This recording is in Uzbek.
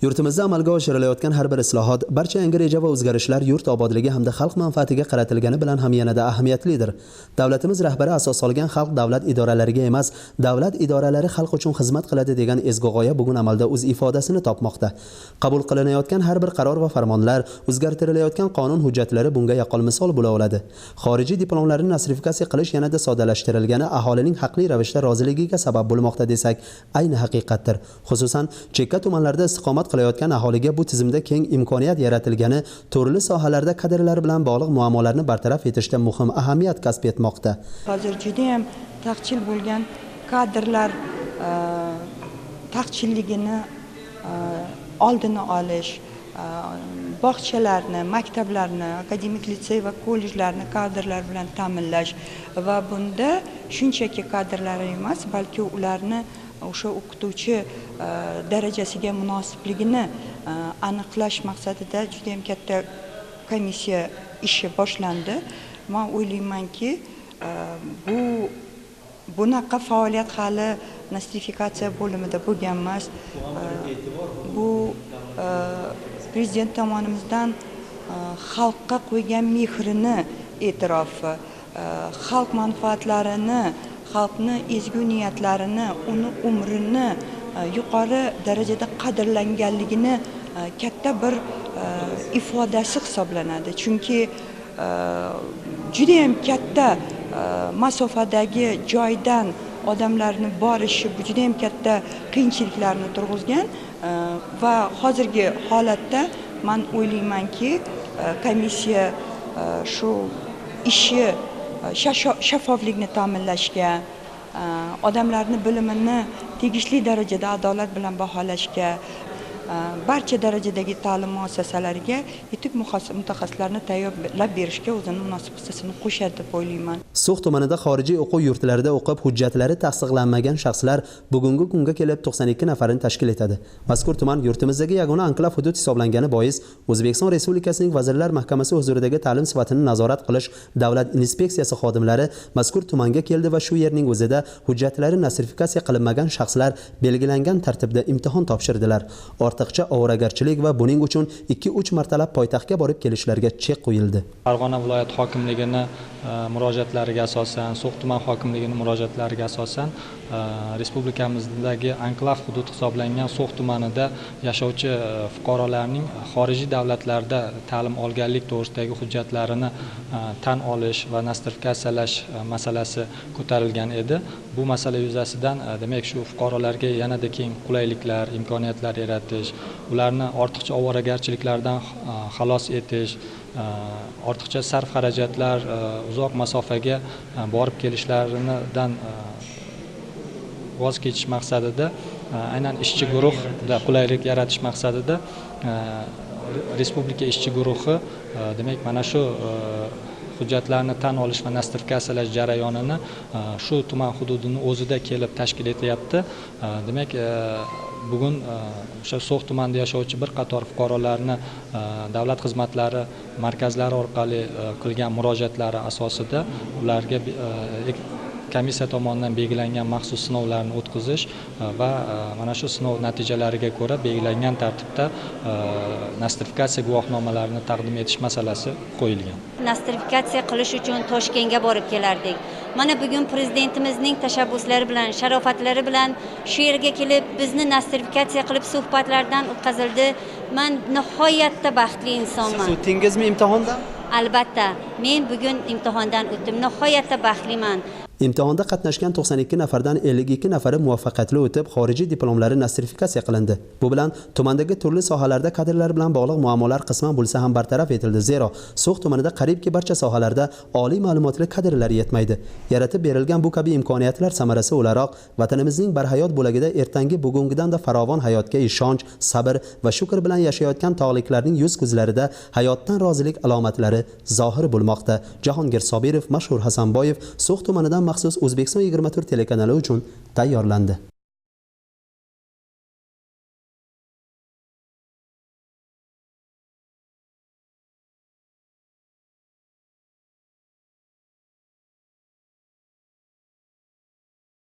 Yurtimizda amalga oshirilayotgan har bir islohot, barcha yangi reja va o'zgarishlar yurt obodligi hamda xalq manfaatiga qaratilgani bilan ham yanada ahamiyatlidir. Davlatimiz rahbari asos solgan xalq davlat idoralariga emas, davlat idoralari xalq uchun xizmat qiladi degan ezgu g'oya bugun amalda o'z ifodasini topmoqda. Qabul qilinayotgan har bir qaror va farmonlar, o'zgartirilayotgan qonun hujjatlari bunga yaqqol misol bo'la oladi. Xorijiy diplomlarni nostrifikatsiya qilish yanada soddalashtirilgani aholining haqli ravishda roziligiga sabab bo'lmoqda desak, ayni haqiqatdir. Xususan, chekka tumanlarda istiqomat qilayotgan aholiga bu tizimda keng imkoniyat yaratilgani turli sohalarda kadrlar bilan bog'liq muammolarni bartaraf etishda muhim ahamiyat kasb etmoqda. Hozir juda ham taqchil bo'lgan kadrlar taqchilligini oldini olish, bog'chalarni, maktablarni, akademik litsey va kollejlarni kadrlar bilan ta'minlash va bunda shunchaki kadrlar emas, balki ularni o'sha o'qituvchi darajasiga munosibligini aniqlash maqsadida juda ham katta komissiya ishi boshlandi. Men o'ylaymanki, bu bunaqa faoliyat hali nostrifikatsiya bo'limida bo'lgan emas. Bu prezident tomonimizdan xalqqa qo'ygan mehrini e'tirofi, xalq manfaatlarini, xalqni ezgu niyatlarini, uni umrini yuqori darajada qadrlanganligini katta bir ifodasi hisoblanadi. Chunki juda ham katta masofadagi joydan odamlarni borishi bu juda ham katta qiyinchiliklarni turg'izgan va hozirgi holatda men o'ylaymanki, komissiya shu ishi shaffoflikni ta'minlashga, odamlarni bilimini tegishli darajada adolat bilan baholashga, barcha darajadagi ta'lim muassasalariga yetuk mutaxassislarni tayyorlab berishga o'zini munosib hissasini qo'shadi deb o'ylayman. So'x tumanida xorijiy o'quv yurtlarida o'qib hujjatlari tasdiqlanmagan shaxslar bugungi kunga kelib 92 nafarini tashkil etadi. Mazkur tuman yurtimizdagi yagona anklav hudud hisoblangani bois O'zbekiston Respublikasining Vazirlar Mahkamasi huzuridagi ta'lim sifatini nazorat qilish davlat inspeksiyasi xodimlari mazkur tumanga keldi va shu yerning o'zida hujjatlari nostrifikatsiya qilinmagan shaxslar belgilangan tartibda imtihon topshirdilar. Ortiqcha ovoragarchilik va buning uchun 2-3 martalab poytaxtga borib kelishlarga chek qo'yildi. Farg'ona viloyat hokimligini murojaatlariga asosan, So'x tuman hokimligining murojaatlariga asosan respublikamizdagi anklav hudud hisoblangan So'x tumanida yashovchi fuqarolarning xorijiy davlatlarda ta'lim olganlik to'g'risidagi hujjatlarini tan olish va nostrifikatsiyalash masalasi ko'tarilgan edi. Bu masala yuzasidan demak shu fuqarolarga yanada keng qulayliklar, imkoniyatlar yaratish, ularni ortiqcha ovoragarchiliklardan xalos etish, ortiqcha sarf xarajatlar, uzoq masofaga borib kelishlaridan voz kechish maqsadida aynan ishchi guruhda qulaylik yaratish maqsadida respublika ishchi guruhi demak mana shu hujjatlarni tan olish va nostrifikatsiyalash jarayonini shu tuman hududini o'zida kelib tashkil etyapti. Demak, bugun o'sha So'x tumanida yashovchi bir qator fuqarolarni davlat xizmatlari markazlari orqali qilgan murojaatlari asosida ularga komissiya tomonidan belgilangan maxsus sinovlarni o'tkazish va mana shu sinov natijalariga ko'ra belgilangan tartibda nostrifikatsiya guvohnomalarini taqdim etish masalasi qo'yilgan. Nostrifikatsiya qilish uchun Toshkentga borib kelardik. Mana bugun prezidentimizning tashabbuslari bilan, sharofatlari bilan shu yerga kelib bizni nostrifikatsiya qilib suhbatlardan o'tkazildi. Men nihoyatda baxtli insonman. Siz o'tdingizmi imtihondan? Albatta, men bugun imtihondan o'tdim. Nihoyatda baxtliman. Imtihonda qatnashgan 92 nafardan 52 nafari muvaffaqiyatli o'tib, xorijiy diplomlari nostrifikatsiya qilindi. Bu bilan tumandagi turli sohalarda kadrlar bilan bog'liq muammolar qisman bo'lsa ham bartaraf etildi. Zero So'x tumanida qariybki barcha sohalarda oliy ma'lumotli kadrlar yetmaydi. Yaratib berilgan bu kabi imkoniyatlar samarasi o'laroq vatanimizning barhayot bo'lagida ertangi bugungidan-da farovon hayotga ishonch, sabr va shukr bilan yashayotgan tog'liklarning yuz ko'zlarida hayotdan rozilik alomatlari zohir bo'lmoqda. Jahongir Sobirov, Mashhur Hasanboyev, So'x tumanidan maxsus O'zbekiston 24 telekanali uchun tayyorlandi.